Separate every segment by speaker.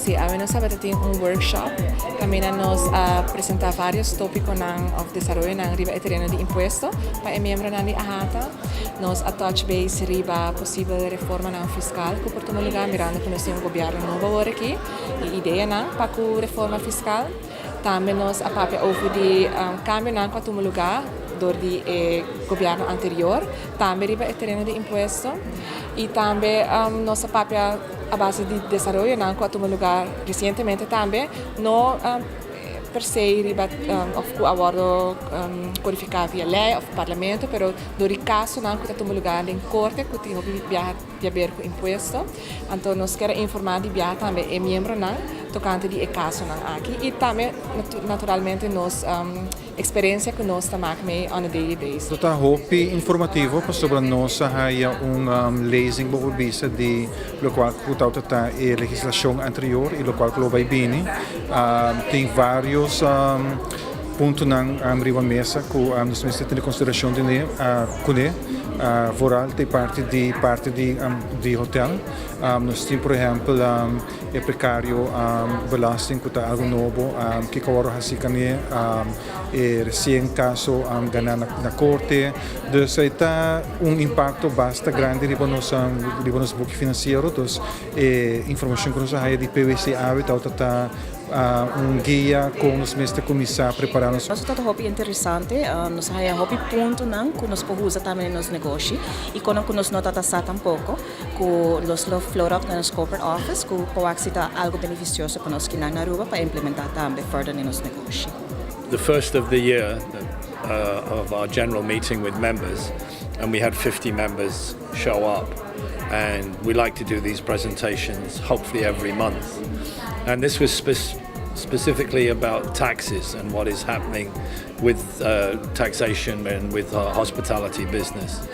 Speaker 1: Si, awe nos tabatin un workshop. Kaminda nos a presentá vários tópikonan òf desaroyonan riba e tereno di impuesto pa e miembronan di AHATA. Nos a touch base riba posibel reformanan fiskal ku por tuma lugá, mirando ku nos tin un gobièrnu nobo awor aki i ideanan pa ku reforma fiskal. Tambe nos a papia over di kambionan ku a tuma lugá dor di e gobièrnu anterior, tambe riba e tereno di impuesto. I tambe nos a papia a base di desaroyonan ku a tuma lugá resientemente tambe, no per se riba òf ku a wòrdu kodifiká via lei òf parlamento, pero dor di kasonan ku ta tuma lugá den korte ku tin hopi biaha di haber ku impuesto. Anto nos kier a informá di biaha tambe e miembronan tokante di e kasonan aki i tambe naturalmente nos eksperensia ku nos ta mak mee on a daily basis.
Speaker 2: Ta hopi informativo pasobra nos a haya un lezing bo por bisa di locual cu tawata ta e legislacion anterior y locual cu lo bay bini. Tin varios puntonan riba mesa cu nos mester tene consideracion cune, vooral te parti di hotel. Nos tin, por ehempel, e precario belasting cu ta algo nobo, kico awor haci cane e recien caso gana na corte. Dus ta un impacto basta grandi riba nos buki financiero. Dus e informacion cu nos a haya di PwC awe ta un guia con nos mester cuminsa prepara nos.
Speaker 3: Nos ta hopi interesante, nos haya hopi puntonan cu nos por usa tambe den nos negoshi y cu nos no ta sa tampoco, cu nos lo float up na nos corporate office, cu por ta algo beneficioso pa nos aki na Aruba pa implementa tambe further den nos negoshi.
Speaker 4: The first of the year of our general meeting with members, and we had 50 members show up. And we like to do these presentations hopefully every month. And this was specifically about taxes and what is happening with taxation and with our hospitality business.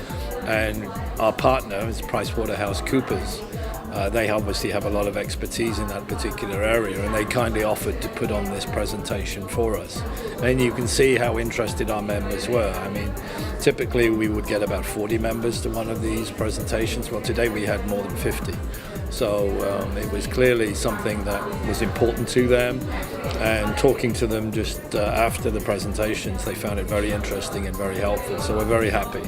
Speaker 4: And our partner is PricewaterhouseCoopers. They obviously have a lot of expertise in that particular area, and they kindly offered to put on this presentation for us. And you can see how interested our members were. I mean, typically we would get about 40 members to one of these presentations. Well, today we had more than 50. So it was clearly something that was important to them. And talking to them just after the presentations, they found it very interesting and very helpful. So we're very happy.